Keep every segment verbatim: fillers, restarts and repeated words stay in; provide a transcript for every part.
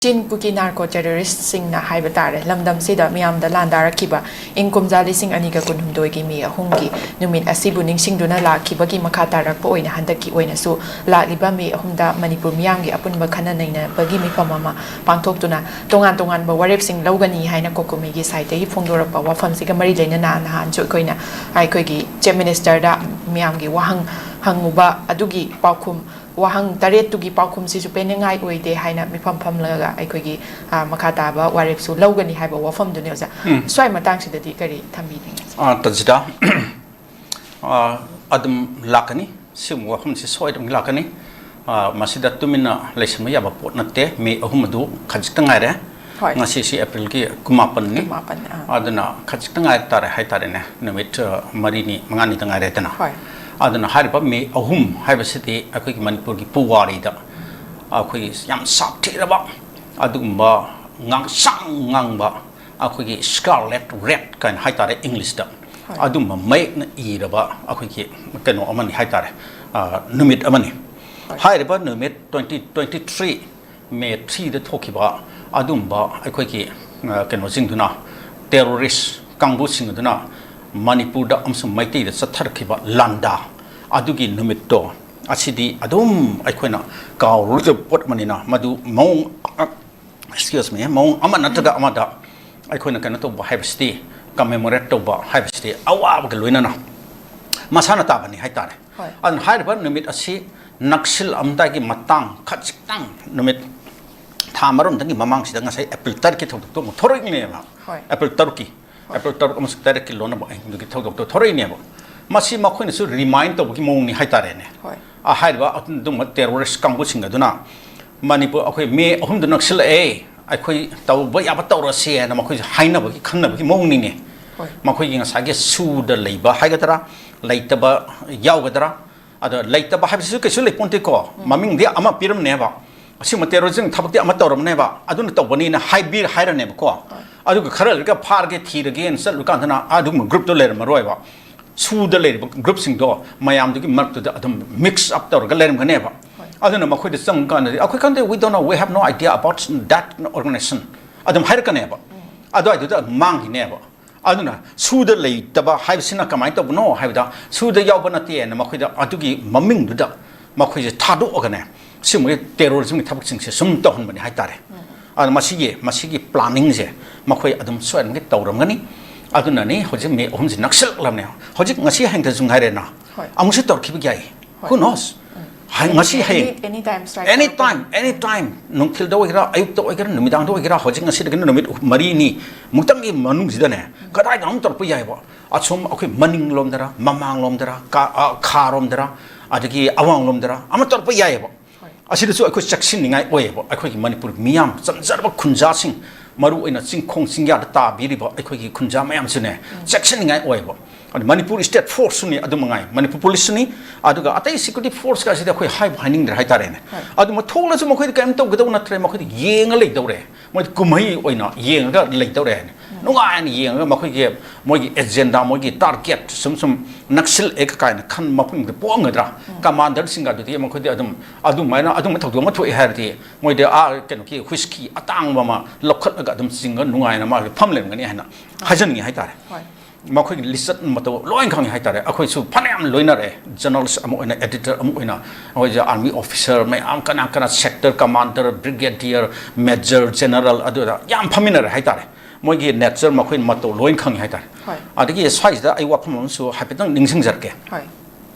ꯆꯤꯟ ꯀꯨꯀꯤ ꯅꯥꯔꯀꯣ ꯇꯦꯔꯣꯔꯤꯁꯁꯤꯡꯅ ꯍꯥꯏꯕ ꯇꯥꯔꯦ, ꯂꯝꯗꯝꯁꯤꯗ ꯃꯤꯌꯥꯝꯗ ꯂꯥꯟꯗꯥꯔꯛꯈꯤꯕ ꯏꯪ ꯀꯨꯝꯖꯥ ꯂꯤꯁꯤꯡ ꯑꯅꯤꯒ ꯀꯨꯟꯍꯨꯝꯗꯣꯏꯒꯤ ꯃꯦ ꯑꯍꯨꯝꯒꯤ ꯅꯨꯃꯤꯠ ꯑꯁꯤꯕꯨ ꯅꯤꯡꯁꯤꯡꯗꯨꯅ ꯂꯥꯛꯈꯤꯕꯒꯤ ꯃꯈꯥ ꯇꯥꯔꯛꯄ ꯑꯣꯏꯅ ꯍꯟꯗꯛꯀꯤ ꯑꯣꯏꯅꯁꯨ ꯂꯥꯛꯂꯤꯕ ꯃꯦ ꯑꯍꯨꯝꯗ ꯃꯅꯤꯄꯨꯔ ꯃꯤꯌꯥꯝꯒꯤ ꯑꯄꯨꯟꯕ ꯈꯟꯅ ꯅꯩꯅꯕꯒꯤ ꯃꯤꯐꯝ ꯑꯃ ꯄꯥꯡꯊꯣꯛꯇꯨꯅ ꯇꯣꯉꯥꯟ ꯇꯣꯉꯥꯟꯕ ꯋꯥꯔꯦꯞꯁꯤꯡ ꯂꯧꯒꯅꯤ ꯍꯥꯏꯅ ꯀꯣꯀꯣꯃꯤꯒꯤ ꯁꯥꯏꯠꯇꯒꯤ ꯐꯣꯡꯗꯣꯔꯛꯄ ꯋꯥꯐꯝꯁꯤꯒ ꯃꯔꯤ ꯂꯩꯅꯅ ꯅꯍꯥꯟꯁꯨ ꯑꯩꯈꯣꯏꯅ ꯑꯩꯈꯣꯏꯒꯤ ꯆꯤꯐ ꯃꯤꯅꯤꯁꯇꯔꯗ ꯃꯤꯌꯥꯝꯒꯤ ꯋꯥꯍꯪ ꯍꯪꯉꯨꯕ ꯑꯗꯨꯒꯤ ꯄꯥꯎꯈꯨꯝ ꯋꯥꯍꯪ ꯇꯔꯦꯠꯇꯨꯒꯤ ꯄꯥꯎꯈꯨꯝꯁꯤꯁꯨ ꯄꯦꯟꯅꯤꯡꯉꯥꯏ ꯑꯣꯏꯗꯦ ꯍꯥꯏꯅ ꯃꯤꯐꯝ ꯐꯝꯂꯒ ꯑꯩꯈꯣꯏꯒꯤ, ꯑ, ꯃꯈꯥ ꯇꯥꯕ ꯋꯥꯔꯦꯞꯁꯨ ꯂꯧꯒꯅꯤ ꯍꯥꯏꯕ ꯋꯥꯐꯝꯗꯨꯅꯤ ꯑꯣꯖꯥ꯫ ꯎꯝ꯫ ꯁ꯭ꯋꯥꯏ ꯃꯇꯥꯡꯁꯤꯗꯗꯤ ꯀꯔꯤ ꯊꯝꯕꯤꯅꯤꯡꯉꯤ? ꯑ, ꯇꯟꯖꯤꯗꯥ, ꯑ, ꯑꯗꯨꯝ ꯂꯥꯛꯀꯅꯤ꯫ ꯁꯤꯒꯨꯝꯕ ꯋꯥꯐꯝꯁꯤ ꯁꯣꯏꯗꯅ ꯂꯥꯛꯀꯅꯤ꯫ ꯑ, ꯃꯁꯤꯗ ꯇꯨꯃꯤꯟꯅ ꯂꯩꯁꯤꯟꯕ ꯌꯥꯕ ꯄꯣꯠ ꯅꯠꯇꯦ꯫ ꯃꯦ ꯑꯍꯨꯝ ꯑꯗꯨ ꯈꯖꯤꯛꯇ ꯉꯥꯏꯔꯦ꯫ ꯍꯣꯏ꯫ ꯉꯁꯤꯁꯤ ꯑꯦꯄ꯭ꯔꯤꯜꯒꯤ ꯀꯨꯟꯃꯥꯄꯟꯅꯤ꯫ ꯀꯨꯟꯃꯥꯄꯟ, ꯑꯥ꯫ ꯑꯗꯨꯅ ꯈꯖꯤꯛꯇ ꯉꯥꯏ ꯇꯥꯔꯦ ꯍꯥꯏꯇꯥꯔꯦꯅꯦ꯫ ꯅꯨꯃꯤꯠ, ꯑ, ꯃꯔꯤꯅꯤ, ꯃꯉꯥꯅꯤꯗ ꯉꯥꯏꯔꯦꯗꯅ꯫ ꯍꯣꯏ꯫ ꯑꯗꯨꯅ ꯍꯥꯏꯔꯤꯕ ꯃꯦ ꯑꯍꯨꯝ ꯍꯥꯏꯕꯁꯤꯗꯤ ꯑꯩꯈꯣꯏꯒꯤ ꯃꯅꯤꯄꯨꯔꯒꯤ ꯄꯨꯋꯥꯔꯤꯗ ꯑꯩꯈꯣꯏꯒꯤ ꯌꯥꯝ ꯁꯥꯊꯤꯔꯕ, ꯑꯗꯨꯒꯨꯝꯕ ꯉꯥꯡꯁꯪ ꯉꯥꯡꯕ, ꯑꯩꯈꯣꯏꯒꯤ scarlet red ꯀꯥꯏꯅ ꯍꯥꯏꯇꯥꯔꯦ ꯏꯪꯂꯤꯁꯇ, ꯍꯣꯏ꯫ ꯑꯗꯨꯝꯕ ꯃꯌꯦꯛꯅ ꯏꯔꯕ ꯑꯩꯈꯣꯏꯒꯤ ꯀꯩꯅꯣ ꯑꯃꯅꯤ ꯍꯥꯏꯇꯥꯔꯦ, ꯑ, ꯅꯨꯃꯤꯠ ꯑꯃꯅꯤ꯫ ꯍꯣꯏ꯫ ꯍꯥꯏꯔꯤꯕ ꯅꯨꯃꯤꯠ twenty twenty three ꯃꯦ threeꯗ ꯊꯣꯛꯈꯤꯕ ꯑꯗꯨꯝꯕ ꯑꯩꯈꯣꯏꯒꯤ, ꯑ, ꯀꯩꯅꯣꯁꯤꯡꯗꯨꯅ, terrorist ꯀꯥꯡꯕꯨꯁꯤꯡ ꯑꯗꯨꯅ ꯃꯅꯤꯄꯨꯔꯗ ꯑꯃꯁꯨꯡ ꯃꯩꯇꯩꯗ ꯆꯠꯊꯔꯛꯈꯤꯕ ꯂꯥꯟꯗꯥ ꯑꯗꯨꯒꯤ ꯅꯨꯃꯤꯠꯇꯣ, ꯑꯁꯤꯗꯤ ꯑꯗꯨꯝ ꯑꯩꯈꯣꯏꯅ ꯀꯥꯎꯔꯔꯣꯏꯗꯕ ꯄꯣꯠ ꯑꯃꯅꯤꯅ, ꯃꯗꯨ ꯃꯑꯣꯡ, excuse me, ꯃꯑꯣꯡ ꯑꯃ ꯅꯠꯇ꯭ꯔꯒ ꯑꯃꯗ ꯑꯩꯈꯣꯏꯅ ꯀꯩꯅꯣ ꯇꯧꯕ ꯍꯥꯏꯕꯁꯤꯗꯤ, commemorate ꯇꯧꯕ ꯍꯥꯏꯕꯁꯤꯗꯤ ꯑꯋꯥꯕꯒ ꯂꯣꯏꯅꯅ ꯃꯁꯥꯅ ꯇꯥꯕꯅꯤ ꯍꯥꯏꯇꯥꯔꯦ꯫ ꯍꯣꯏ꯫ ꯑꯗꯨꯅ ꯍꯥꯏꯔꯤꯕ ꯅꯨꯃꯤꯠ ꯑꯁꯤ ꯅꯛꯁꯤꯜꯂꯛꯑꯝꯗꯥꯏꯒꯤ ꯃꯇꯥꯡ ꯈꯖꯤꯛꯇꯪ, ꯅꯨꯃꯤꯠ ꯊꯥ ꯑꯃꯔꯣꯝꯗꯒꯤ ꯃꯃꯥꯡꯁꯤꯗ ꯉꯁꯥꯏ ꯑꯦꯄ꯭ꯔꯤꯜ ꯇꯔꯦꯠꯀꯤ ꯊꯧꯗꯣꯛꯇꯣ ꯑꯃꯨꯛ ꯊꯣꯔꯛꯏꯅꯦꯕ꯫ ꯍꯣꯏ꯫ ꯑꯦꯄ꯭ꯔꯤꯜ ꯇꯔꯨꯛꯀꯤ꯫ ꯍꯣꯏ꯫ ꯑꯦꯄ꯭ꯔꯤꯜ ꯇꯔꯨꯛ ꯑꯃꯁꯨꯡ ꯇꯔꯦꯠꯀꯤ ꯂꯣꯟꯅꯕ ꯑꯍꯤꯡꯗꯨꯒꯤ ꯊꯧꯗꯣꯛꯇꯣ ꯊꯣꯔꯛꯏꯅꯦꯕ꯫ ꯃꯁꯤ ꯃꯈꯣꯏꯅꯁꯨ remind ꯇꯧꯕꯒꯤ ꯃꯑꯣꯡꯅꯤ ꯍꯥꯏꯇꯥꯔꯦꯅꯦ꯫ ꯍꯣꯏ꯫ ꯑ, ꯍꯥꯏꯔꯤꯕ ꯑꯗꯨꯒꯨꯝꯕ terrorist ꯀꯥꯡꯕꯨꯁꯤꯡ ꯑꯗꯨꯅ ꯃꯅꯤꯄꯨꯔ, ꯑꯩꯈꯣꯏ ꯃꯦ ꯑꯍꯨꯝꯗ ꯅꯛꯁꯤꯜꯂꯛꯑꯦ, ꯑꯩꯈꯣꯏ ꯇꯧꯕ ꯌꯥꯕ ꯇꯧꯔꯁꯦ ꯍꯥꯏꯅ ꯃꯈꯣꯏꯁꯦ ꯍꯥꯏꯅꯕꯒꯤ ꯈꯟꯅꯕꯒꯤ ꯃꯑꯣꯡꯅꯤꯅꯦ꯫ ꯍꯣꯏ꯫ ꯃꯈꯣꯏꯒꯤ ꯉꯁꯥꯏꯒꯤ ꯁꯨꯗ ꯂꯩꯕ ꯍꯥꯏꯒꯗ꯭ꯔꯥ, ꯂꯩꯇꯕ ꯌꯥꯎꯒꯗ꯭ꯔꯥ, ꯑꯗꯣ ꯂꯩꯇꯕ ꯍꯥꯏꯕꯁꯤꯁꯨ ꯀꯩꯁꯨ ꯂꯩꯄꯣꯟꯇꯦꯀꯣ꯫ ꯎꯝ꯫ ꯃꯃꯤꯡꯗꯤ ꯑꯃ ꯄꯤꯔꯝꯅꯦꯕ, ꯑꯁꯤꯒꯨꯝꯕ terrorism ꯊꯕꯛꯇꯤ ꯑꯃ ꯇꯧꯔꯝꯅꯦꯕ, ꯑꯗꯨꯅ ꯇꯧꯕꯅꯤꯅ ꯍꯥꯏꯕꯤꯔ ꯍꯥꯏꯔꯅꯦꯕꯀꯣ꯫ ꯍꯣꯏ꯫ ꯑꯗꯨꯒ ꯈꯔ ꯂꯩꯔꯒ ꯐꯥꯔꯒꯦ, ꯊꯤꯔꯒꯦꯅ ꯆꯠꯂꯨꯀꯥꯟꯗꯅ ꯑꯗꯨꯒꯨꯝꯕ groupꯇꯣ ꯂꯩꯔꯝꯃꯔꯣꯏꯕ꯫ ꯁꯨꯗ ꯂꯩꯔꯤꯕ groupꯁꯤꯡꯗꯣ ꯃꯌꯥꯝꯗꯨꯒꯤ ꯃꯔꯛꯇꯨꯗ ꯑꯗꯨꯝ mix up ꯇꯧꯔꯒ ꯂꯩꯔꯝꯒꯅꯦꯕ꯫ ꯍꯣꯏ꯫ ꯑꯗꯨꯅ ꯃꯈꯣꯏꯗ ꯆꯪꯉꯀꯥꯟꯗꯗꯤ ꯑꯩꯈꯣꯏ ꯈꯪꯗꯦ, "We don't know, we have no idea about that organization" ꯑꯗꯨꯝ ꯍꯥꯏꯔꯛꯀꯅꯦꯕ꯫ ꯑꯗꯨꯋꯥꯏꯗꯨꯗ ꯑꯗꯨꯝ ꯃꯥꯡꯈꯤꯅꯦꯕ꯫ ꯑꯗꯨꯅ ꯁꯨꯗ ꯂꯩꯇꯕ ꯍꯥꯏꯕꯁꯤꯅ ꯀꯃꯥꯏꯅ ꯇꯧꯕꯅꯣ ꯍꯥꯏꯕꯗ, ꯁꯨꯗ ꯌꯥꯎꯕ ꯅꯠꯇꯦꯅ ꯃꯈꯣꯏꯗ ꯑꯗꯨꯒꯤ ꯃꯃꯤꯡꯗꯨꯗ ꯃꯈꯣꯏꯁꯦ ꯊꯥꯗꯣꯛꯑꯒꯅꯦ, ꯁꯤꯒꯨꯝꯕꯒꯤ terrorismꯒꯤ ꯊꯕꯛꯁꯤꯡꯁꯦ ꯁꯨꯝ ꯇꯧꯍꯟꯕꯅꯤ ꯍꯥꯏꯇꯥꯔꯦ꯫ ꯑꯗꯨꯅ ꯃꯁꯤꯒꯤ, ꯃꯁꯤꯒꯤ planningꯁꯦ ꯃꯈꯣꯏ ꯑꯗꯨꯝ ꯁꯣꯏꯗꯅꯃꯛꯀꯤ ꯇꯧꯔꯝꯒꯅꯤ꯫ ꯑꯗꯨꯅꯅꯤ ꯍꯧꯖꯤꯛ ꯃꯦ ꯑꯍꯨꯝꯁꯦ ꯅꯛꯁꯤꯜꯂꯛꯂꯕꯅꯦ꯫ ꯍꯧꯖꯤꯛ ꯉꯁꯤ ꯍꯌꯦꯡꯗꯁꯨ ꯉꯥꯏꯔꯦꯅ, ꯍꯣꯏ꯫ ꯑꯃꯨꯛꯁꯨ ꯇꯧꯔꯛꯈꯤꯕ ꯌꯥꯏ꯫ ꯍꯣꯏ꯫ Who knows? ꯎꯝ꯫ ꯍꯥꯏ-, ꯉꯁꯤ, ꯍꯌꯦꯡ, any, anytime strike any ꯇꯧꯔꯛꯄ time, any time, ꯅꯨꯡꯊꯤꯜꯗ ꯑꯣꯏꯒꯦꯔꯥ, ꯑꯌꯨꯛꯇ ꯑꯣꯏꯒꯦꯔꯥ, ꯅꯨꯃꯤꯗꯥꯡꯗ ꯑꯣꯏꯒꯦꯔꯥ, ꯍꯧꯖꯤꯛ ꯉꯁꯤꯗꯒꯤꯅ ꯅꯨꯃꯤꯠ ꯃꯔꯤꯅꯤ ꯃꯨꯛꯇꯪꯒꯤ ꯃꯅꯨꯡꯁꯤꯗꯅꯦ, ꯎꯝ꯫ ꯀꯗꯥꯏꯗ ꯑꯃꯨꯛ ꯇꯧꯔꯛꯄ ꯌꯥꯏꯕ? ꯑꯁꯣꯝ ꯑꯩꯈꯣꯏ ꯃꯅꯤꯡꯂꯣꯝꯗꯔ, ꯃꯃꯥꯡꯂꯣꯝꯗꯔ, ꯀꯥ-, ꯑ, ꯈꯥꯔꯣꯝꯗꯔ, ꯑꯗꯒꯤ ꯑꯋꯥꯡꯂꯣꯝꯗꯔ ꯑꯃ ꯇꯧꯔꯛꯄ ꯌꯥꯏꯑꯕ꯫ ꯍꯣꯏ꯫ ꯑꯁꯤꯗꯁꯨ ꯑꯩꯈꯣꯏ ꯆꯦꯛꯁꯤꯟꯅꯤꯡꯉꯥꯏ ꯑꯣꯏꯌꯦꯕ꯫ ꯑꯩꯈꯣꯏꯒꯤ ꯃꯅꯤꯄꯨꯔ ꯃꯤꯌꯥꯝ, ꯆꯟꯖꯔꯕ ꯈꯨꯟꯖꯥꯁꯤꯡ, ꯃꯔꯨ ꯑꯣꯏꯅ ꯆꯤꯡꯈꯣꯡ ꯆꯤꯡꯌꯥꯗ ꯇꯥꯕꯤꯔꯤꯕ ꯑꯩꯈꯣꯏꯒꯤ ꯈꯨꯟꯖꯥ ꯃꯌꯥꯝꯁꯤꯅꯦ, ꯎꯝ꯫ ꯆꯦꯛꯁꯤꯟꯅꯤꯡꯉꯥꯏ ꯑꯣꯏꯌꯦꯕ꯫ ꯑꯗ ꯃꯅꯤꯄꯨꯔ state forceꯁꯨꯅꯤ ꯑꯗꯨ ꯃꯉꯥꯏ, ꯃꯅꯤꯄꯨꯔ policeꯁꯨꯅꯤ, ꯑꯗꯨꯒ ꯑꯇꯩ security forceꯀꯁꯤꯗꯤ ꯑꯩꯈꯣꯏ ꯍꯥꯏꯕꯨ ꯍꯥꯏꯅꯤꯡꯗ꯭ꯔꯦ ꯍꯥꯏꯇꯥꯔꯦꯅꯦ꯫ ꯍꯣꯏ꯫ ꯑꯗꯨ ꯃꯊꯣꯛꯂꯁꯨ ꯃꯈꯣꯏꯗꯤ ꯀꯔꯤꯝ ꯇꯧꯒꯗꯧ ꯅꯠꯇ꯭ꯔꯦ, ꯃꯈꯣꯏꯗꯤ ꯌꯦꯡꯉ ꯂꯩꯗꯧꯔꯦ꯫ ꯃꯣꯏꯗꯤ ꯀꯨꯝꯍꯩ ꯑꯣꯏꯅ ꯌꯦꯡꯉꯒ ꯂꯩꯗꯧꯔꯦ ꯍꯥꯏꯅ꯫ ꯎꯝ꯫ ꯅꯨꯡꯉꯥꯏꯅ ꯌꯦꯡꯉꯒ ꯃꯈꯣꯏꯒꯤ, ꯃꯣꯏꯒꯤ agenda, ꯃꯣꯏꯒꯤ target ꯁꯨꯝ ꯁꯨꯝ ꯅꯛꯁꯤꯜꯂꯛꯑꯦ ꯀꯥꯏꯅ ꯈꯟꯕ ꯃꯐꯝꯗ ꯄꯣꯛꯑꯝꯒꯗ꯭ꯔꯥ? ꯎꯝ꯫ Commanderꯁꯤꯡꯒ ꯑꯗꯨꯗꯤ ꯃꯈꯣꯏꯗꯤ ꯑꯗꯨꯝ ꯑꯗꯨꯃꯥꯏꯅ ꯑꯗꯨꯝꯕ ꯊꯧꯗꯣꯛ ꯑꯃ ꯊꯣꯛꯑꯦ ꯍꯥꯏꯔꯗꯤ ꯃꯣꯏꯗꯤ, ꯑꯥ, ꯀꯩꯅꯣꯒꯤ whisky ꯑꯇꯥꯡꯕ ꯑꯃ ꯂꯧꯈꯠꯂꯒ ꯑꯗꯨꯝ ꯆꯤꯡꯉ ꯅꯨꯡꯉꯥꯏꯅ ꯃꯥꯒꯤ ꯐꯝ ꯂꯩꯔꯝꯒꯅꯤ ꯍꯥꯏꯅ ꯍꯥꯏꯖꯅꯤꯡꯉꯤ ꯍꯥꯏꯇꯥꯔꯦ꯫ ꯍꯣꯏ꯫ ꯃꯈꯣꯏꯒꯤ ꯂꯤꯆꯠ ꯃꯇꯧ ꯂꯣꯏ ꯈꯪꯉꯤ ꯍꯥꯏꯇꯥꯔꯦ꯫ ꯑꯩꯈꯣꯏꯁꯨ ꯐꯅꯌꯥꯝ ꯂꯣꯏꯅꯔꯦ, journalist ꯑꯃ ꯑꯣꯏꯅ, editor ꯑꯃ ꯑꯣꯏꯅ, ꯑꯩꯈꯣꯏꯁꯦ army officer ꯃꯌꯥꯝ, ꯀꯅꯥ ꯀꯅꯥ sector commander, brigadier, major general, ꯑꯗꯨꯗ ꯌꯥꯝ ꯐꯝꯃꯤꯟꯅꯔꯦ ꯍꯥꯏꯇꯥꯔꯦ꯫ ꯃꯣꯏꯒꯤ nature, ꯃꯈꯣꯏ ꯃꯇꯧ ꯂꯣꯏ ꯈꯪꯉꯤ ꯍꯥꯏꯇꯥꯔꯦ꯫ ꯍꯣꯏ꯫ ꯑꯗꯒꯤ ꯁ꯭ꯋꯥꯏꯁꯤꯗ ꯑꯩ ꯋꯥꯐꯝ ꯑꯃꯁꯨ ꯍꯥꯏꯐꯦꯠꯇꯪ ꯅꯤꯡꯁꯤꯡꯖꯔꯛꯀꯦ꯫ ꯍꯣꯏ꯫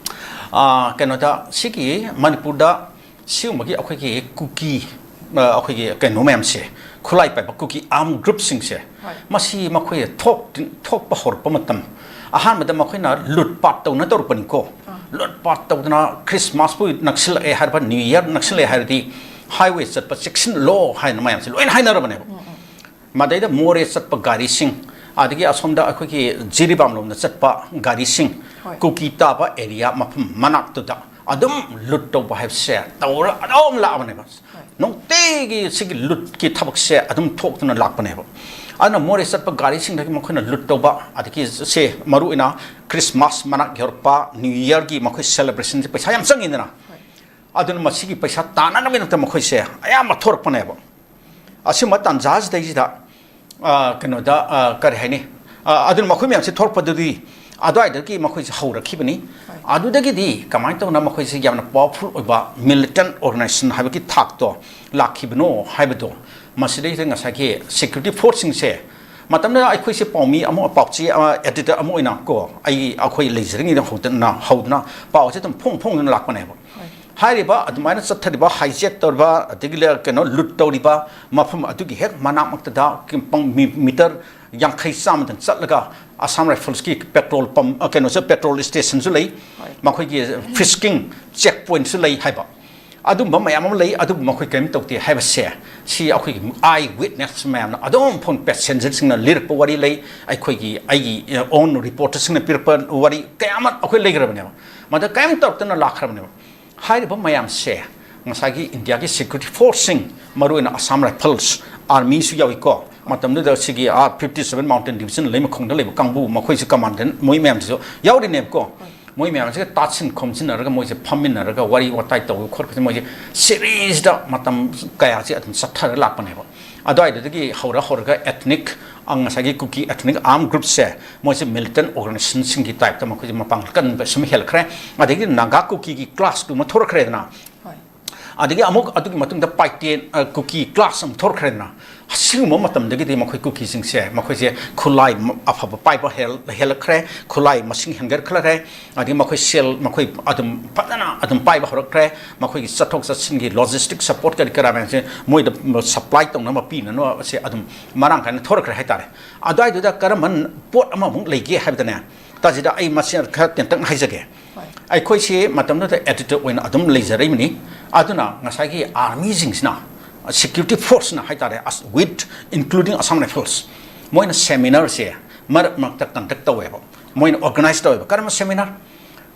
ꯑꯥ, ꯀꯩꯅꯣꯗ, ꯁꯤꯒꯤ ꯃꯅꯤꯄꯨꯔꯗ ꯁꯤꯒꯨꯝꯕꯒꯤ ꯑꯩꯈꯣꯏꯒꯤ ꯀꯨꯀꯤ, ꯑ, ꯑꯩꯈꯣꯏꯒꯤ ꯀꯩꯅꯣ ꯃꯌꯥꯝꯁꯦ, ꯈꯨꯠꯂꯥꯏ ꯄꯥꯏꯕ ꯀꯨꯀꯤ armed groupꯁꯤꯡꯁꯦ, ꯍꯣꯏ꯫ ꯃꯁꯤ ꯃꯈꯣꯏ ꯊꯣꯛ-, ꯊꯣꯛꯄ ꯍꯧꯔꯛꯄ ꯃꯇꯝ, ꯑꯍꯥꯟꯕꯗ ꯃꯈꯣꯏꯅ ꯂꯨꯠ ꯄꯥꯠ ꯇꯧꯅ ꯇꯧꯔꯛꯄꯅꯤꯀꯣ꯫ ꯑꯥ꯫ ꯂꯨꯠ ꯄꯥꯠ ꯇꯧꯗꯅ Christmasꯄꯨ ꯅꯛꯁꯤꯜꯂꯛꯑꯦ ꯍꯥꯏꯔꯕ, New Year ꯅꯛꯁꯤꯜꯂꯛꯑꯦ ꯍꯥꯏꯔꯗꯤ highway ꯆꯠꯄ ꯆꯦꯛꯁꯤꯜꯂꯣ ꯍꯥꯏꯅ ꯃꯌꯥꯝꯁꯦ ꯂꯣꯏꯅ ꯍꯥꯏꯅꯔꯕꯅꯦꯕ꯫ ꯎꯝ, ꯎꯝ꯫ ꯃꯗꯩꯗ ꯃꯣꯔꯦ ꯆꯠꯄ ꯒꯥꯔꯤꯁꯤꯡ, ꯑꯗꯒꯤ ꯑꯁꯣꯝꯗ ꯑꯩꯈꯣꯏꯒꯤ ꯖꯤꯔꯤꯕꯥꯝ ꯂꯣꯝꯗ ꯆꯠꯄ ꯒꯥꯔꯤꯁꯤꯡ, ꯍꯣꯏ꯫ ꯀꯨꯀꯤ ꯇꯥꯕ area ꯃꯐꯝ ꯃꯅꯥꯛꯇꯨꯗ ꯑꯗꯨꯝ ꯂꯨꯠ ꯇꯧꯕ ꯍꯥꯏꯕꯁꯦ ꯇꯧꯔ ꯑꯗꯨꯝ ꯂꯥꯛꯑꯕꯅꯦꯕ꯫ ꯍꯣꯏ꯫ ꯅꯨꯡꯇꯤꯒꯤ ꯁꯤꯒꯤ ꯂꯨꯠꯀꯤ ꯊꯕꯛꯁꯦ ꯑꯗꯨꯝ ꯊꯣꯛꯇꯨꯅ ꯂꯥꯛꯄꯅꯦꯕ꯫ ꯑꯗꯨꯅ ꯃꯣꯔꯦ ꯆꯠꯄ ꯒꯥꯔꯤꯁꯤꯡꯗꯒꯤ ꯃꯈꯣꯏꯅ ꯂꯨꯠ ꯇꯧꯕ, ꯑꯗꯒꯤ ꯁꯦ ꯃꯔꯨꯑꯣꯏꯅ Christmas ꯃꯅꯥꯛ ꯌꯧꯔꯛꯄ, New Yearꯒꯤ ꯃꯈꯣꯏ celebrationꯁꯦ ꯄꯩꯁꯥ ꯌꯥꯝ ꯆꯪꯉꯤꯗꯅ꯫ ꯍꯣꯏ꯫ ꯑꯗꯨꯅ ꯃꯁꯤꯒꯤ ꯄꯩꯁꯥ ꯇꯥꯟꯅꯅꯕꯒꯤꯗꯃꯛꯇ ꯃꯈꯣꯏꯁꯦ ꯑꯌꯥꯝꯕ ꯊꯣꯔꯛꯄꯅꯦꯕ꯫ ꯑꯁꯤꯒꯨꯝꯕ ꯇꯥꯟꯖꯥꯁꯤꯗꯩꯁꯤꯗ, ꯑ, ꯀꯩꯅꯣꯗ, ꯑ, ꯀꯔꯤ ꯍꯥꯏꯅꯤ, ꯑ, ꯑꯗꯨꯅ ꯃꯈꯣꯏ ꯃꯌꯥꯝꯁꯦ ꯊꯣꯔꯛꯄꯗꯨꯗꯤ ꯑꯗꯨꯋꯥꯏꯗꯒꯤ ꯃꯈꯣꯏꯁꯦ ꯍꯧꯔꯛꯈꯤꯕꯅꯤ꯫ ꯑꯗꯨꯗꯒꯤꯗꯤ ꯀꯃꯥꯏꯅ ꯇꯧꯅ ꯃꯈꯣꯏꯁꯦ ꯌꯥꯝꯅ powerful ꯑꯣꯏꯕ militant organization ꯍꯥꯏꯕꯒꯤ ꯊꯥꯛꯇꯣ ꯂꯥꯛꯈꯤꯕꯅꯣ ꯍꯥꯏꯕꯗꯣ, ꯃꯁꯤꯗꯩꯁꯤꯗ ꯉꯁꯥꯏꯒꯤ security forceꯁꯤꯡꯁꯦ, ꯃꯇꯝꯗꯨꯗ ꯑꯩꯈꯣꯏꯁꯦ ꯄꯥꯎꯃꯤ ꯑꯃ, ꯄꯥꯎꯆꯦ ꯑꯃ, editor ꯑꯃ ꯑꯣꯏꯅ ꯀꯣ, ꯑꯩ, ꯑꯩꯈꯣꯏ ꯂꯩꯖꯔꯤꯉꯩꯗ ꯍꯧꯗꯅ, ꯍꯧꯗꯅ ꯄꯥꯎꯁꯦ ꯑꯗꯨꯝ ꯐꯣꯡ ꯐꯣꯡꯗꯨꯅ ꯂꯥꯛꯄꯅꯦꯕ꯫ ꯍꯥꯏꯔꯤꯕ ꯑꯗꯨꯃꯥꯏꯅ ꯆꯠꯊꯔꯤꯕ, hijack ꯇꯧꯔꯤꯕ, ꯑꯗꯒꯤ ꯂ-, ꯀꯩꯅꯣ, loot ꯇꯧꯔꯤꯕ ꯃꯐꯝ ꯑꯗꯨꯒꯤ ꯍꯦꯛ ꯃꯅꯥꯛꯃꯛꯇꯗ ꯀꯤꯝꯄꯪ ꯃꯤ-, meter ꯌꯥꯡꯈꯩ ꯆꯥꯝꯃꯗꯪ ꯆꯠꯂꯒ Assam Riflesꯀꯤ petrol pump, ꯑ, ꯀꯩꯅꯣꯁꯨ, petrol stationꯁꯨ ꯂꯩ, ꯃꯈꯣꯏꯒꯤ fishing check pointꯁꯨ ꯂꯩ ꯍꯥꯏꯕ꯫ ꯑꯗꯨꯝꯕ ꯃꯌꯥꯝ ꯑꯃ ꯂꯩ, ꯑꯗꯨꯕꯨ ꯃꯈꯣꯏ ꯀꯔꯤꯝ ꯇꯧꯗꯦ ꯍꯥꯏꯕꯁꯦ, ꯁꯤ ꯑꯩꯈꯣꯏꯒꯤ eye witness ꯃꯌꯥꯝꯅ ꯑꯗꯨꯝ ꯐꯣꯟ passengerꯁꯤꯡꯅ ꯂꯤꯔꯛꯄ ꯋꯥꯔꯤ ꯂꯩ, ꯑꯩꯈꯣꯏꯒꯤ, ꯑꯩꯒꯤ, ꯑ, own reporterꯁꯤꯡꯅ ꯄꯤꯔꯛꯄ ꯋꯥꯔꯤ ꯀꯌꯥ ꯑꯃ ꯑꯩꯈꯣꯏ ꯂꯩꯈ꯭ꯔꯕꯅꯦꯕ꯫ ꯃꯗ ꯀꯔꯤꯝ ꯇꯧꯔꯛꯇꯅ ꯂꯥꯛꯈ꯭ꯔꯕꯅꯦꯕ꯫ ꯍꯥꯏꯔꯤꯕ ꯃꯌꯥꯝꯁꯦ ꯉꯁꯥꯏꯒꯤ ꯏꯟꯗꯤꯌꯥꯒꯤ security forceꯁꯤꯡ, ꯃꯔꯨꯑꯣꯏꯅ Assam Rifles, armyꯁꯨ ꯌꯥꯎꯏꯀꯣ, ꯃꯇꯝꯗꯨꯗ ꯁꯤꯒꯤ, ꯑꯥ, fifty seven Mountain Division ꯂꯩꯃꯈꯣꯡꯗ ꯂꯩꯕ ꯀꯥꯡꯕꯨ, ꯃꯈꯣꯏꯁꯦ commandant, ꯃꯣꯏ ꯃꯌꯥꯝꯁꯤꯁꯨ ꯌꯥꯎꯔꯤꯅꯦꯕꯀꯣ꯫ ꯃꯣꯏ ꯃꯌꯥꯝꯁꯤꯒ ꯇꯥꯁꯤꯟ ꯈꯣꯝꯖꯤꯟꯅꯔꯒ ꯃꯣꯏꯁꯦ ꯐꯝꯃꯤꯟꯅꯔꯒ ꯋꯥꯔꯤ ꯋꯥꯇꯥꯏ ꯇꯧꯕ ꯈꯣꯠꯄꯁꯦ ꯃꯣꯏꯁꯦ ꯁꯦꯔꯤꯁꯇ ꯃꯇꯝ ꯀꯌꯥꯁꯦ ꯑꯗꯨꯝ ꯆꯠꯊꯔ ꯂꯥꯛꯄꯅꯦꯕ꯫ ꯑꯗꯨꯋꯥꯏꯗꯨꯗꯒꯤ ꯍꯧꯔ ꯍꯧꯔꯒ ethnic, ꯑ, ꯉꯁꯥꯏꯒꯤ ꯀꯨꯀꯤ ethnic armed groupꯁꯦ ꯃꯣꯏꯁꯦ militant organizationꯁꯤꯡꯒꯤ typeꯇ ꯃꯈꯣꯏꯁꯦ ꯃꯄꯥꯡꯒꯜ ꯀꯟꯕ ꯁꯨꯝ ꯍꯦꯜꯂꯛꯈ꯭ꯔꯦ꯫ ꯑꯗꯒꯤ ꯅꯥꯒꯥ ꯀꯨꯀꯤꯒꯤ classꯇꯨ ꯑꯃ ꯊꯣꯔꯛꯈ꯭ꯔꯦꯗꯅ꯫ ꯑꯗꯒꯤ ꯑꯃꯨꯛ ꯑꯗꯨꯒꯤ ꯃꯇꯨꯡꯗ ꯄꯥꯏꯇꯦꯟ, ꯑ, ꯀꯨꯀꯤ class ꯑꯃ ꯊꯣꯔꯛꯈ꯭ꯔꯦꯗꯅ꯫ ꯑꯁꯤꯒꯨꯝꯕ ꯃꯇꯝꯗꯒꯤꯗꯤ ꯃꯈꯣꯏ ꯀꯨꯀꯤꯁꯤꯡꯁꯦ, ꯃꯈꯣꯏꯁꯦ ꯈꯨꯠꯂꯥꯏ ꯃ-, ꯑꯐꯕ ꯄꯥꯏꯕ ꯍꯦꯜ-, ꯍꯦꯜꯂꯛꯈ꯭ꯔꯦ, ꯈꯨꯠꯂꯥꯏ ꯃꯁꯤꯡ ꯍꯦꯟꯒꯠꯈꯠꯂꯛꯈ꯭ꯔꯦ, ꯑꯗꯒꯤ ꯃꯈꯣꯏ ꯁꯦꯜ, ꯃꯈꯣꯏ ꯑꯗꯨꯝ ꯐꯖꯅ ꯑꯗꯨꯝ ꯄꯥꯏꯕ ꯍꯧꯔꯛꯈ꯭ꯔꯦ, ꯃꯈꯣꯏꯒꯤ ꯆꯠꯊꯣꯛ ꯆꯠꯁꯤꯟꯒꯤ logistic support ꯀꯔꯤ ꯀꯔꯥ ꯃꯌꯥꯝꯁꯦ ꯃꯣꯏꯗ supply ꯇꯧꯅꯕ ꯄꯤꯅꯅꯕꯁꯦ ꯑꯗꯨꯝ ꯃꯔꯥꯡ ꯀꯥꯏꯅ ꯊꯣꯔꯛꯈ꯭ꯔꯦ ꯍꯥꯏꯇꯥꯔꯦ꯫ ꯑꯗꯨꯋꯥꯏꯗꯨꯗ ꯀꯔꯝꯕ ꯄꯣꯠ ꯑꯃꯃꯨꯛ ꯂꯩꯒꯦ ꯍꯥꯏꯕꯗꯅꯦ, ꯇꯥꯖꯤꯗ ꯑꯩ ꯃꯁꯤ ꯈꯔ ꯇꯦꯟꯇꯛꯅ ꯍꯥꯏꯖꯒꯦ꯫ ꯑꯩꯈꯣꯏꯁꯤ ꯃꯇꯝꯗꯨꯗ editor ꯑꯣꯏꯅ ꯑꯗꯨꯝ ꯂꯩꯖꯔꯛꯏꯕꯅꯤ꯫ ꯑꯗꯨꯅ ꯉꯁꯥꯏꯒꯤ armyꯁꯤꯡꯁꯤꯅ, security forceꯅ ꯍꯥꯏꯇꯥꯔꯦ, ꯑꯁ-, with including Assam Rifles, ꯃꯣꯏꯅ seminarꯁꯦ ꯃꯔꯛ ꯃꯔꯛꯇ conduct ꯇꯧꯋꯦꯕ, ꯃꯣꯏꯅ organize ꯇꯧꯋꯦꯕ꯫ ꯀꯔꯝꯕ seminar?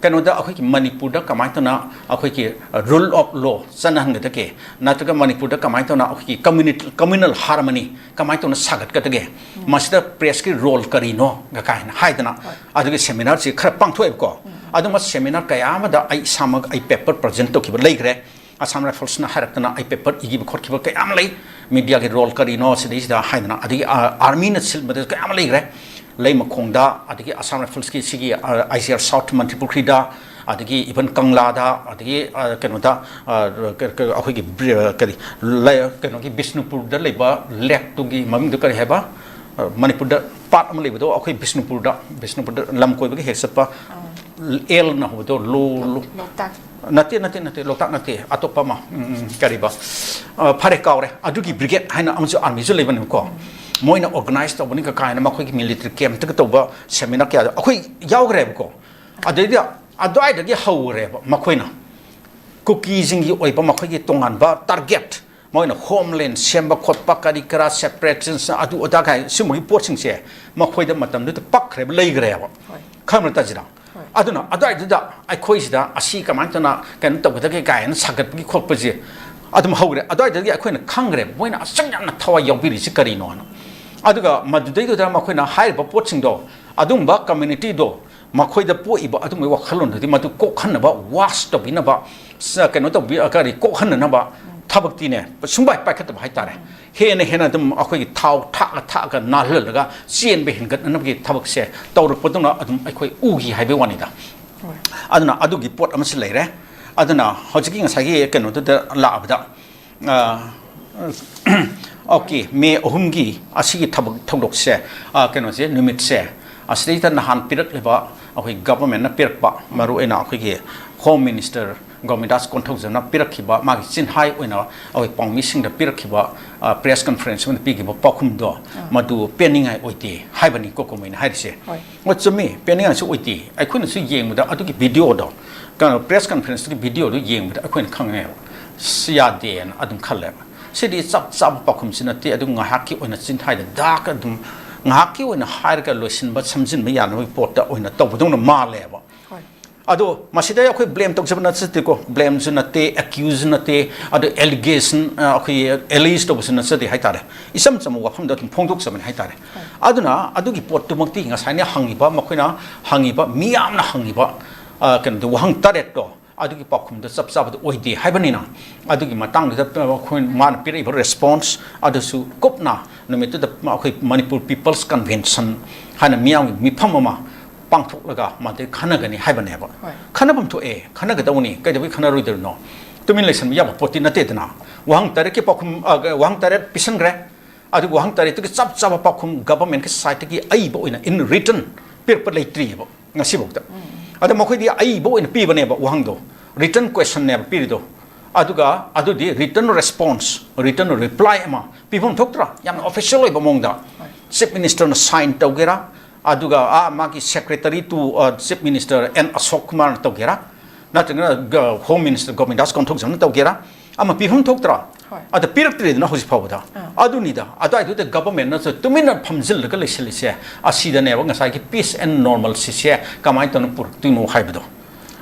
ꯀꯩꯅꯣꯗ ꯑꯩꯈꯣꯏꯒꯤ ꯃꯅꯤꯄꯨꯔꯗ ꯀꯃꯥꯏꯅ ꯇꯧꯅ ꯑꯩꯈꯣꯏꯒꯤ rule of law ꯆꯠꯅꯍꯟꯒꯗꯒꯦ, ꯅꯠꯇ꯭ꯔꯒ ꯃꯅꯤꯄꯨꯔꯗ ꯀꯃꯥꯏꯅ ꯇꯧꯅ ꯑꯩꯈꯣꯏꯒꯤ community, communal harmony ꯀꯃꯥꯏꯅ ꯇꯧꯅ ꯁꯥꯒꯠꯀꯗꯒꯦ, ꯃꯁꯤꯗ pressꯀꯤ role ꯀꯔꯤꯅꯣ ꯀꯥꯏꯅ ꯍꯥꯏꯗꯅ ꯑꯗꯨꯒꯤ seminarꯁꯤ ꯈꯔ ꯄꯥꯡꯊꯣꯛꯑꯦꯕꯀꯣ꯫ ꯑꯗꯨꯝꯕ seminar ꯀꯌꯥ ꯑꯃꯗ ꯑꯩ ꯏꯁꯥꯃꯛ ꯑꯩ paper present ꯇꯧꯈꯤꯕ ꯂꯩꯈ꯭ꯔꯦ꯫ Assam Riflesꯅ ꯍꯥꯏꯔꯛꯇꯅ ꯑꯩ paper ꯏꯈꯤꯕ ꯈꯣꯠꯈꯤꯕ ꯀꯌꯥ ꯑꯃ ꯂꯩ꯫ Mediaꯒꯤ role ꯀꯔꯤꯅꯣ ꯁꯤꯗꯩꯁꯤꯗ ꯍꯥꯏꯗꯅ, ꯑꯗꯒꯤ ꯑꯥꯔꯃꯤꯅ ꯁꯤꯜꯕꯗ ꯀꯌꯥ ꯑꯃ ꯂꯩꯈ꯭ꯔꯦ꯫ ꯂꯩꯃꯈꯣꯡꯗ, ꯑꯗꯒꯤ Assam Riflesꯀꯤ ꯁꯤꯒꯤ ICR South ꯃꯟꯇ꯭ꯔꯤꯄꯨꯈ꯭ꯔꯤꯗ, ꯑꯗꯒꯤ even ꯀꯪꯂꯥꯗ, ꯑꯗꯒꯤ ꯀꯩꯅꯣꯗ, ꯑꯩꯈꯣꯏꯒꯤ ꯀꯔꯤ, ꯀꯩꯅꯣꯒꯤ ꯕꯤꯁꯅꯨꯄꯨꯔꯗ ꯂꯩꯕ lakeꯇꯨꯒꯤ ꯃꯃꯤꯡꯗꯨ ꯀꯔꯤ ꯍꯥꯏꯕ? ꯃꯅꯤꯄꯨꯔꯗ ꯄꯥꯠ ꯑꯃ ꯂꯩꯕꯗꯣ, ꯑꯩꯈꯣꯏ ꯕꯤꯁꯅꯨꯄꯨꯔꯗ, ꯕꯤꯁꯅꯨꯄꯨꯔꯗ ꯂꯝ ꯀꯣꯏꯕꯒꯤ ꯍꯦꯛ ꯆꯠꯄ, ꯑꯦꯜꯅ ꯍꯧꯕꯗꯣ, ꯂꯣ, ꯂꯣ꯫ ꯂꯣꯛꯇꯥꯛ꯫ ꯅꯠꯇꯦ, ꯅꯠꯇꯦ, ꯅꯠꯇꯦ, ꯂꯣꯛꯇꯥꯛ ꯅꯠꯇꯦ, ꯑꯇꯣꯞꯄ ꯑꯃ, ꯎꯝ, ꯎꯝ, ꯀꯔꯤꯕ? ꯑ, ꯐꯔꯦ, ꯀꯥꯎꯔꯦ꯫ ꯑꯗꯨꯒꯤ brigade ꯍꯥꯏꯅ ꯑꯃꯁꯨ ꯑꯥꯔꯃꯤꯁꯨ ꯂꯩꯕꯅꯦꯕꯀꯣ꯫ ꯃꯣꯏꯅ organize ꯇꯧꯕꯅꯤ ꯀ-, ꯀꯥꯏꯅ ꯃꯈꯣꯏꯒꯤ military campꯇꯒ ꯇꯧꯕ seminar ꯀꯌꯥꯗꯣ ꯑꯩꯈꯣꯏ ꯌꯥꯎꯈ꯭ꯔꯦꯕꯀꯣ꯫ ꯑꯗꯩꯗꯤ ꯑꯗꯨꯋꯥꯏꯗꯒꯤ ꯍꯧꯈ꯭ꯔꯦꯕ ꯃꯈꯣꯏꯅ꯫ ꯀꯨꯀꯤꯁꯤꯡꯒꯤ ꯑꯣꯏꯕ ꯃꯈꯣꯏꯒꯤ ꯇꯣꯉꯥꯟꯕ target, ꯃꯣꯏꯅ homeland ꯁꯦꯝꯕ ꯈꯣꯠꯄ, ꯀꯔꯤ ꯀꯔꯥ, separation, ꯑꯗꯨ ꯑꯗꯥ ꯀꯥꯏ, ꯁꯤꯒꯨꯝꯕꯒꯤ ꯄꯣꯠꯁꯤꯡꯁꯦ ꯃꯈꯣꯏꯗ ꯃꯇꯝꯗꯨꯗ ꯄꯛꯈ꯭ꯔꯦꯕ, ꯂꯩꯈ꯭ꯔꯦꯕ꯫ ꯍꯣꯏ꯫ ꯈꯪꯕ꯭ꯔꯥ ꯇꯥꯖꯤꯔꯥ? ꯍꯣꯏ꯫ ꯑꯗꯨꯅ ꯑꯗꯨꯋꯥꯏꯗꯨꯗ ꯑꯩꯈꯣꯏꯁꯤꯗ ꯑꯁꯤ ꯀꯃꯥꯏꯅ ꯇꯧꯅ ꯀꯩꯅꯣ ꯇꯧꯒꯗꯒꯦ ꯀꯥꯏꯅ ꯁꯥꯒꯠꯄꯒꯤ ꯈꯣꯠꯄꯁꯦ ꯑꯗꯨꯝ ꯍꯧꯔꯦ꯫ ꯑꯗꯨꯋꯥꯏꯗꯒꯤ ꯑꯩꯈꯣꯏꯅ ꯈꯪꯈ꯭ꯔꯦ ꯃꯣꯏꯅ ꯑꯁꯨꯛ ꯌꯥꯝꯅ ꯊꯋꯥꯏ ꯌꯥꯎꯕꯤꯔꯤꯁꯤ ꯀꯔꯤꯅꯣꯅ꯫ ꯑꯗꯨꯒ ꯃꯗꯨꯗꯩꯗꯨꯗ ꯃꯈꯣꯏꯅ ꯍꯥꯏꯔꯤꯕ ꯄꯣꯠꯁꯤꯡꯗꯣ, ꯑꯗꯨꯝꯕ communityꯗꯣ, ꯃꯈꯣꯏꯗ ꯄꯣꯛꯏꯕ ꯑꯗꯨꯝꯕꯒꯤ ꯋꯥꯈꯜꯂꯣꯟꯗꯨꯗꯤ ꯃꯗꯨ ꯀꯣꯛꯍꯟꯅꯕ, wash ꯇꯧꯕꯤꯅꯕ, ꯁ-, ꯀꯩꯅꯣ ꯇꯧꯕꯤ-, ꯑ, ꯀꯔꯤ, ꯀꯣꯛꯍꯟꯅꯅꯕ ꯊꯕꯛꯇꯤꯅꯦ, ꯁꯨꯡꯄꯥꯏ ꯄꯥꯏꯈꯠꯇꯕ ꯍꯥꯏꯇꯥꯔꯦ꯫ ꯍꯦꯟꯅ ꯍꯦꯟꯅ ꯑꯗꯨꯝ ꯑꯩꯈꯣꯏꯒꯤ ꯊꯥꯎ ꯊꯥꯛꯑ ꯊꯥꯛꯑꯒ ꯅꯥꯜꯍꯜꯂꯒ ꯆꯦꯟꯕ ꯍꯦꯟꯒꯠꯅꯅꯕꯒꯤ ꯊꯕꯛꯁꯦ ꯇꯧꯔꯛꯄꯗꯧꯅ ꯑꯗꯨꯝ ꯑꯩꯈꯣꯏ ꯎꯈꯤ ꯍꯥꯏꯕꯒꯤ ꯋꯥꯅꯤꯗ꯫ ꯍꯣꯏ꯫ ꯑꯗꯨꯅ ꯑꯗꯨꯒꯤ ꯄꯣꯠ ꯑꯃꯁꯨ ꯂꯩꯔꯦ꯫ ꯑꯗꯨꯅ ꯍꯧꯖꯤꯛꯀꯤ ꯉꯁꯥꯏꯒꯤ ꯀꯩꯅꯣꯗꯨꯗ ꯂꯥꯛꯑꯕꯗ, ꯑ, OK, ꯃꯦ ꯑꯍꯨꯝꯒꯤ ꯑꯁꯤꯒꯤ ꯊꯕꯛ ꯊꯧꯗꯣꯛꯁꯦ, ꯑ, ꯀꯩꯅꯣꯁꯦ, ꯅꯨꯃꯤꯠꯁꯦ, ꯑꯁꯤꯗꯩꯗ ꯅꯍꯥꯟ ꯄꯤꯔꯛꯂꯤꯕ ꯑꯩꯈꯣꯏ governmentꯅ ꯄꯤꯔꯛꯄ, ꯃꯔꯨꯑꯣꯏꯅ ꯑꯩꯈꯣꯏꯒꯤ Home Minister ꯒꯣꯃꯤꯗꯥꯁ ꯀꯣꯟꯊꯧꯖꯝꯅ ꯄꯤꯔꯛꯈꯤꯕ, ꯃꯥꯒꯤ ꯆꯤꯟꯍꯥꯏ ꯑꯣꯏꯅ ꯑꯩꯈꯣꯏ ꯄꯥꯎꯃꯤꯁꯤꯡꯗ ꯄꯤꯔꯛꯈꯤꯕ, ꯑ, press conference ꯑꯃꯗ ꯄꯤꯈꯤꯕ ꯄꯥꯎꯈꯨꯝꯗꯣ, ꯑꯥ꯫ ꯃꯗꯨ ꯄꯦꯟꯅꯤꯡꯉꯥꯏ ꯑꯣꯏꯗꯦ ꯍꯥꯏꯕꯅꯤ ꯀꯣꯀꯣꯃꯩꯅ ꯍꯥꯏꯔꯤꯁꯦ꯫ ꯍꯣꯏ꯫ ꯍꯣꯏ, ꯆꯨꯝꯃꯤ, ꯄꯦꯟꯅꯤꯡꯉꯥꯏꯁꯨ ꯑꯣꯏꯗꯦ꯫ ꯑꯩꯈꯣꯏꯅꯁꯨ ꯌꯦꯡꯕꯗ ꯑꯗꯨꯒꯤ videoꯗꯣ, ꯀꯩꯅꯣ, press conferenceꯇꯨꯒꯤ videoꯗꯣ ꯌꯦꯡꯕꯗ ꯑꯩꯈꯣꯏꯅ ꯈꯪꯉꯦꯕ, ꯁꯤ ꯌꯥꯗꯦꯅ ꯑꯗꯨꯝ ꯈꯜꯂꯦꯕ꯫ ꯁꯤꯗꯤ ꯆꯞ ꯆꯥꯕ ꯄꯥꯎꯈꯨꯝꯁꯤ ꯅꯠꯇꯦ, ꯑꯗꯨꯝ ꯉꯥꯏꯍꯥꯛꯀꯤ ꯑꯣꯏꯅ ꯆꯤꯟꯍꯥꯏꯗ ꯗꯥꯛ ꯑꯗꯨꯝ, ꯉꯥꯏꯍꯥꯛꯀꯤ ꯑꯣꯏꯅ ꯍꯥꯏꯔꯒ ꯂꯣꯏꯁꯤꯟꯕ ꯁꯝꯖꯤꯟꯕ ꯌꯥꯅꯕꯒꯤ ꯄꯣꯠꯇ ꯑꯣꯏꯅ ꯇꯧꯕꯗꯧꯅ ꯃꯥꯜꯂꯦꯕ꯫ ꯍꯣꯏ꯫ ꯑꯗꯣ ꯃꯁꯤꯗ ꯑꯩꯈꯣꯏ ꯕ꯭ꯂꯦꯝ ꯇꯧꯖꯕ ꯅꯠꯆꯗꯦꯀꯣ, ꯕ꯭ꯂꯦꯝꯁꯨ ꯅꯠꯇꯦ, ꯑꯦꯀ꯭ꯌꯨꯁꯁꯨ ꯅꯠꯇꯦ, ꯑꯗꯣ ꯑꯦꯂꯤꯒꯦꯁꯟ, ꯑꯩꯈꯣꯏ ꯑꯦꯂꯤꯖ ꯇꯧꯕꯁꯨ ꯅꯠꯆꯗꯦ ꯍꯥꯏꯇꯥꯔꯦ꯫ ꯏꯆꯝ ꯆꯝꯕ ꯋꯥꯐꯝꯗ ꯑꯗꯨꯝ ꯐꯣꯡꯗꯣꯛꯆꯕꯅꯤ ꯍꯥꯏꯇꯥꯔꯦ꯫ ꯑꯗꯨꯅ ꯑꯗꯨꯒꯤ ꯄꯣꯠꯇꯨꯃꯛꯇꯤ ꯉꯁꯥꯏꯅ ꯍꯪꯉꯤꯕ, ꯃꯈꯣꯏꯅ ꯍꯪꯉꯤꯕ, ꯃꯤꯌꯥꯝꯅ ꯍꯪꯉꯤꯕ, ꯑ, ꯀꯩꯅꯣꯗꯣ, ꯋꯥꯍꯪ ꯇꯔꯦꯠꯇꯣ ꯑꯗꯨꯒꯤ ꯄꯥꯎꯈꯨꯝꯗꯣ ꯆꯞ ꯆꯥꯕꯗꯣ ꯑꯣꯏꯗꯦ ꯍꯥꯏꯕꯅꯤꯅ, ꯑꯗꯨꯒꯤ ꯃꯇꯥꯡꯗꯨꯗ ꯑꯩꯈꯣꯏ, ꯃꯥꯅ ꯄꯤꯔꯛꯏꯕ ꯔꯦꯁꯄꯣꯟꯁ ꯑꯗꯨꯁꯨ ꯀꯨꯞꯅ ꯅꯨꯃꯤꯠꯇꯨꯗ ꯑꯩꯈꯣꯏ ꯃꯅꯤꯄꯨꯔ ꯄꯤꯄꯜꯁ ꯀꯟꯚꯦꯟꯁꯟ ꯍꯥꯏꯅ ꯃꯤꯌꯥꯝꯒꯤ ꯃꯤꯐꯝ ꯑꯃ ꯄꯥꯡꯊꯣꯛꯂꯒ ꯃꯗꯨ ꯈꯟꯅꯒꯅꯤ ꯍꯥꯏꯕꯅꯦꯕ꯫ ꯍꯣꯏ꯫ ꯈꯟꯅꯐꯝ ꯊꯣꯛꯑꯦ, ꯈꯟꯅꯒꯗꯧꯕꯅꯤ, ꯀꯩꯗꯧꯕꯩ ꯈꯟꯅꯔꯣꯏꯗꯣꯏꯅꯣ? ꯇꯨꯃꯤꯟ ꯂꯩꯁꯟꯕ ꯌꯥꯕ ꯄꯣꯠꯇꯤ ꯅꯠꯇꯦꯗꯅ꯫ ꯋꯥꯍꯪ ꯇꯔꯦꯠꯀꯤ ꯄꯥꯎꯈꯨꯝ, ꯑ, ꯋꯥꯍꯪ ꯇꯔꯦꯠ ꯄꯤꯁꯟꯈ꯭ꯔꯦ, ꯑꯗꯨꯒ ꯋꯥꯍꯪ ꯇꯔꯦꯠꯇꯨꯒꯤ ꯆꯞ ꯆꯥꯕ ꯄꯥꯎꯈꯨꯝ ꯒꯚꯔꯟꯃꯦꯟꯠꯀꯤ ꯁꯥꯏꯠꯇꯒꯤ ꯑꯏꯕ ꯑꯣꯏꯅ in written ꯄꯤꯔꯛꯄ ꯂꯩꯇ꯭ꯔꯤꯑꯕ ꯉꯁꯤꯐꯥꯎꯗ꯫ ꯑꯗ ꯃꯈꯣꯏꯗꯤ ꯑꯏꯕ ꯑꯣꯏꯅ ꯄꯤꯕꯅꯦꯕ ꯋꯥꯍꯪꯗꯣ, ꯔꯤꯇꯟ ꯀ꯭ꯋꯦꯁꯟꯅꯦꯕ ꯄꯤꯔꯤꯗꯣ꯫ ꯑꯗꯨꯒ ꯑꯗꯨꯗꯤ ꯔꯤꯇꯟ ꯔꯦꯁꯄꯣꯟꯁ, ꯔꯤꯇꯟ ꯔꯤꯄ꯭ꯂꯥꯏ ꯑꯃ ꯄꯤꯐꯝ ꯊꯣꯛꯇ꯭ꯔꯥ? ꯌꯥꯝꯅ ꯑꯣꯐꯤꯁꯤꯌꯦꯜ ꯑꯣꯏꯕ ꯃꯑꯣꯡꯗ꯫ ꯍꯣꯏ꯫ ꯆꯤꯐ ꯃꯤꯅꯤꯁꯇꯔꯅ ꯁꯥꯏꯟ ꯇꯧꯒꯦꯔꯥ, ꯑꯗꯨꯒ, ꯑꯥ, ꯃꯥꯒꯤ ꯁꯦꯀ꯭ꯔꯦꯇꯔꯤ ꯇꯨ, ꯑ, ꯆꯤꯐ ꯃꯤꯅꯤꯁꯇꯔ ꯑꯦꯟ ꯑꯁꯣꯛ ꯀꯨꯃꯥꯔꯅ ꯇꯧꯒꯦꯔꯥ, ꯅꯠꯇ꯭ꯔꯒꯅ ꯒ-, ꯍꯣꯝ ꯃꯤꯅꯤꯁꯇꯔ ꯒꯣꯕꯤꯟꯗꯥꯁ ꯀꯣꯟꯊꯧꯖꯝꯅ ꯇꯧꯒꯦꯔꯥ, ꯑꯃ ꯄꯤꯐꯝ ꯊꯣꯛꯇ꯭ꯔꯥ? ꯍꯣꯏ꯫ ꯑꯗ ꯄꯤꯔꯛꯇ꯭ꯔꯦꯗꯅ ꯍꯧꯖꯤꯛ ꯐꯥꯎꯕꯗ꯫ ꯑꯥ꯫ ꯑꯗꯨꯅꯤꯗ, ꯑꯗꯨꯋꯥꯏꯗꯨꯗ ꯒꯚꯔꯟꯃꯦꯟꯠꯅꯁꯨ ꯇꯨꯃꯤꯟꯅ ꯐꯝꯖꯤꯜꯂꯒ ꯂꯩꯁꯤꯜꯂꯤꯁꯦ, ꯑꯁꯤꯗꯅꯦꯕ ꯉꯁꯥꯏꯒꯤ peace and normalcyꯁꯦ ꯀꯃꯥꯏꯅ ꯇꯧꯅ ꯄꯨꯔꯛꯇꯣꯏꯅꯣ ꯍꯥꯏꯕꯗꯣ꯫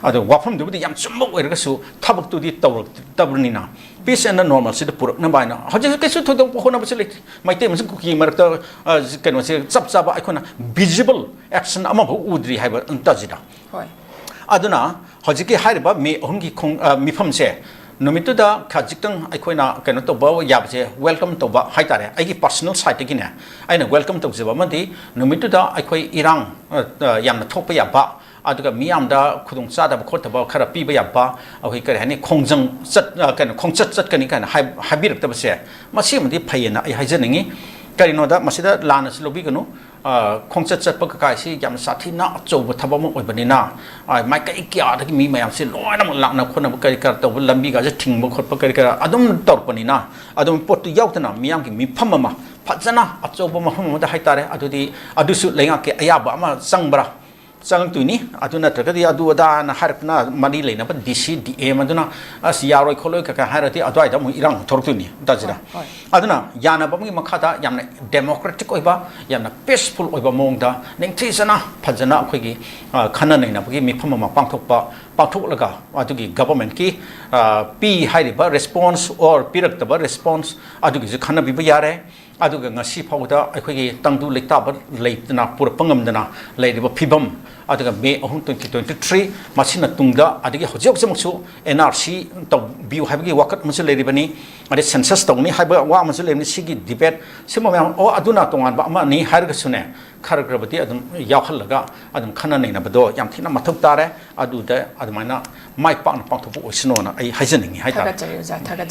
ꯑꯗꯣ ꯋꯥꯐꯝꯗꯨꯕꯨꯗꯤ ꯌꯥꯝ ꯆꯨꯝꯕ ꯑꯣꯏꯔꯒꯁꯨ ꯊꯕꯛꯇꯨꯗꯤ ꯇꯧꯔꯛꯇꯕꯅꯤꯅ, peace and normalcyꯗ ꯄꯨꯔꯛꯅꯕ ꯍꯥꯏꯅ ꯍꯧꯖꯤꯛ ꯀꯩꯁꯨ ꯊꯣꯏꯗꯣꯛꯄ ꯍꯣꯠꯅꯕꯁꯨ ꯂꯩꯇꯦ꯫ ꯃꯩꯇꯩ ꯑꯃꯁꯨꯡ ꯀꯨꯀꯤ ꯃꯔꯛꯇ, ꯑ, ꯀꯩꯅꯣꯁꯦ ꯆꯞ ꯆꯥꯕ ꯑꯩꯈꯣꯏꯅ visible action ꯑꯃꯐꯥꯎ ꯎꯗ꯭ꯔꯤ ꯍꯥꯏꯕ ꯇꯥꯖꯤꯗ꯫ ꯍꯣꯏ꯫ ꯑꯗꯨꯅ ꯍꯧꯖꯤꯛꯀꯤ ꯍꯥꯏꯔꯤꯕ ꯃꯦ ꯑꯍꯨꯝꯒꯤ ꯈꯣꯡ-, ꯑ, ꯃꯤꯐꯝꯁꯦ ꯅꯨꯃꯤꯠꯇꯨꯗ ꯈꯖꯤꯛꯇꯪ ꯑꯩꯈꯣꯏꯅ ꯀꯩꯅꯣ ꯇꯧꯕ ꯌꯥꯕꯁꯦ, ꯋꯦꯜꯀꯝ ꯇꯧꯕ ꯍꯥꯏꯇꯥꯔꯦ꯫ ꯑꯩꯒꯤ ꯄꯥꯔꯁꯣꯅꯦꯜ ꯁꯥꯏꯠꯇꯒꯤꯅꯦ, ꯑꯩꯅ ꯋꯦꯜꯀꯝ ꯇꯧꯖꯕ ꯑꯃꯗꯤ ꯅꯨꯃꯤꯠꯇꯨꯗ ꯑꯩꯈꯣꯏ ꯏꯔꯥꯡ, ꯑ, ꯑ, ꯌꯥꯝꯅ ꯊꯣꯛꯄ ꯌꯥꯕ, ꯑꯗꯨꯒ ꯃꯤꯌꯥꯝꯗ ꯈꯨꯗꯣꯡ ꯆꯥꯗꯕ ꯈꯣꯠꯇꯕ ꯈꯔ ꯄꯤꯕ ꯌꯥꯕ, ꯑꯩꯈꯣꯏ ꯀꯔꯤ ꯍꯥꯏꯅꯤ, ꯈꯣꯡꯖꯪ ꯆꯠ-, ꯑ, ꯀꯩꯅꯣ, ꯈꯣꯡꯆꯠ ꯆꯠꯀꯅꯤ ꯀꯥꯏꯅ ꯍꯥꯏ-, ꯍꯥꯏꯕꯤꯔꯛꯇꯕꯁꯦ, ꯃꯁꯤꯃꯗꯤ ꯐꯩꯌꯦꯅ ꯑꯩ ꯍꯥꯏꯖꯅꯤꯡꯉꯤ꯫ ꯀꯔꯤꯅꯣꯗ, ꯃꯁꯤꯗ ꯂꯥꯟꯅꯁꯨ ꯂꯧꯕꯤꯒꯅꯨ꯫ ꯑ, ꯈꯣꯡꯆꯠ ꯆꯠꯄ ꯀꯀꯥꯏꯁꯤ ꯌꯥꯝꯅ ꯁꯥꯊꯤꯅ ꯑꯆꯧꯕ ꯊꯕꯛ ꯑꯃ ꯑꯣꯏꯕꯅꯤꯅ, ꯑ, ꯃꯥꯏꯀꯩ ꯀꯌꯥꯗꯒꯤ ꯃꯤ ꯃꯌꯥꯝꯁꯤ ꯂꯣꯏꯅꯃꯛ ꯂꯥꯛꯅ ꯈꯣꯠꯅꯕ ꯀꯔꯤ ꯀꯔꯥ ꯇꯧꯕ, ꯂꯝꯕꯤꯒꯁꯦ ꯊꯤꯡꯕ ꯈꯣꯠꯄ ꯀꯔꯤ ꯀꯔꯥ ꯑꯗꯨꯝ ꯇꯧꯔꯛꯄꯅꯤꯅ, ꯑꯗꯨꯝ ꯄꯣꯠꯇꯨ ꯌꯥꯎꯗꯅ ꯃꯤꯌꯥꯝꯒꯤ ꯃꯤꯐꯝ ꯑꯃ ꯐꯖꯅ ꯑꯆꯧꯕ ꯃꯐꯝ ꯑꯃꯗ ꯍꯥꯏꯇꯥꯔꯦ, ꯑꯗꯨꯗꯤ ꯑꯗꯨꯁꯨ ꯂꯩꯉꯥꯛꯀꯤ ꯑꯌꯥꯕ ꯑꯃ ꯆꯪꯕ꯭ꯔꯥ? ꯆꯪꯉꯛꯇꯣꯏꯅꯤ꯫ ꯑꯗꯨ ꯅꯠꯇ꯭ꯔꯒꯗꯤ ꯑꯗꯨ ꯑꯗꯥꯅ ꯍꯥꯏꯔꯛꯄꯅ ꯃꯔꯤ ꯂꯩꯅꯕ ꯗꯤ ꯁꯤ, ꯗꯤ ꯑꯦꯝ ꯑꯗꯨꯅ ꯑꯁ ꯌꯥꯔꯣꯏ ꯈꯣꯠꯂꯣꯏ ꯀꯩꯀꯥ ꯍꯥꯏꯔꯗꯤ ꯑꯗꯨꯋꯥꯏꯗ ꯑꯃꯨꯛ ꯏꯔꯥꯡ ꯑꯃꯨꯛ ꯊꯣꯛꯂꯛꯇꯣꯏꯅꯤ ꯇꯥꯁꯤꯗ꯫ ꯍꯣꯏ꯫ ꯑꯗꯨꯅ ꯌꯥꯅꯕ ꯑꯃꯒꯤ ꯃꯈꯥꯗ ꯌꯥꯝꯅ ꯗꯦꯃꯣꯀ꯭ꯔꯦꯇꯤꯛ ꯑꯣꯏꯕ, ꯌꯥꯝꯅ ꯄꯤꯁꯐꯨꯜ ꯑꯣꯏꯕ ꯃꯑꯣꯡꯗ ꯅꯤꯡꯊꯤꯖꯅ ꯐꯖꯅ ꯑꯩꯈꯣꯏꯒꯤ, ꯑ, ꯈꯟꯅ ꯅꯩꯅꯕꯒꯤ ꯃꯤꯐꯝ ꯑꯃ ꯄꯥꯡꯊꯣꯛꯄ, ꯄꯥꯡꯊꯣꯛꯂꯒ ꯑꯗꯨꯒꯤ ꯒꯕꯔꯃꯦꯟꯠꯀꯤ, ꯑ, ꯄꯤ ꯍꯥꯏꯔꯤꯕ ꯔꯦꯁꯄꯣꯟꯁ ꯑꯣꯔ ꯄꯤꯔꯛꯇꯕ ꯔꯦꯁꯄꯣꯟꯁ ꯑꯗꯨꯒꯤꯁꯨ ꯈꯟꯅꯕꯤꯕ ꯌꯥꯔꯦ꯫ ꯑꯗꯨꯒ ꯉꯁꯤ ꯐꯥꯎꯕꯗ ꯑꯩꯈꯣꯏꯒꯤ ꯇꯪꯗꯨ ꯂꯩꯇꯥꯕ ꯂꯩꯇꯅ ꯄꯨꯔꯛꯄ ꯉꯝꯗꯅ ꯂꯩꯔꯤꯕ ꯐꯤꯕꯝ, ꯑꯗꯨꯒ ꯃꯦ ꯑꯍꯨꯝ, twenty twenty three, ꯃꯁꯤꯅ ꯇꯨꯡꯗ ꯑꯗꯒꯤ ꯍꯧꯖꯤꯛ ꯍꯧꯖꯤꯛꯃꯛꯁꯨ ꯑꯦꯟ ꯑꯥꯔ ꯁꯤ ꯇꯧꯕꯤꯌꯨ ꯍꯥꯏꯕꯒꯤ ꯋꯥꯀꯠ ꯑꯃꯁꯨ ꯂꯩꯔꯤꯕꯅꯤ, ꯑꯗꯩ ꯁꯦꯟꯁꯁ ꯇꯧꯅꯤ ꯍꯥꯏꯕ ꯋꯥ ꯑꯃꯁꯨ ꯂꯩꯕꯅꯤ꯫ ꯁꯤꯒꯤ ꯗꯤꯕꯦꯠ ꯁꯤꯒꯨꯝꯕ ꯃꯌꯥꯝ, ꯑꯣ, ꯑꯗꯨꯅ ꯇꯣꯉꯥꯟꯕ ꯑꯃꯅꯤ ꯍꯥꯏꯔꯒꯁꯨꯅꯦ, ꯈꯔ ꯈꯔꯕꯨꯗꯤ ꯑꯗꯨꯝ ꯌꯥꯎꯍꯜꯂꯒ ꯑꯗꯨꯝ ꯈꯟꯅ ꯅꯩꯅꯕꯗꯣ ꯌꯥꯝ ꯊꯤꯅ ꯃꯊꯧ ꯇꯥꯔꯦ꯫ ꯑꯗꯨꯗ ꯑꯗꯨꯃꯥꯏꯅ ꯃꯥꯏ ꯄꯥꯛꯅ ꯄꯥꯡꯊꯣꯛꯄ ꯑꯣꯏꯁꯅꯣꯅ ꯑꯩ ꯍꯥꯏꯖꯅꯤꯡꯉꯤ ꯍꯥꯏꯇꯥꯔꯦ꯫ ꯊꯥꯒꯠꯆꯔꯤ ꯑꯣꯖꯥ, ꯊꯥꯒꯠꯆꯔꯤ꯫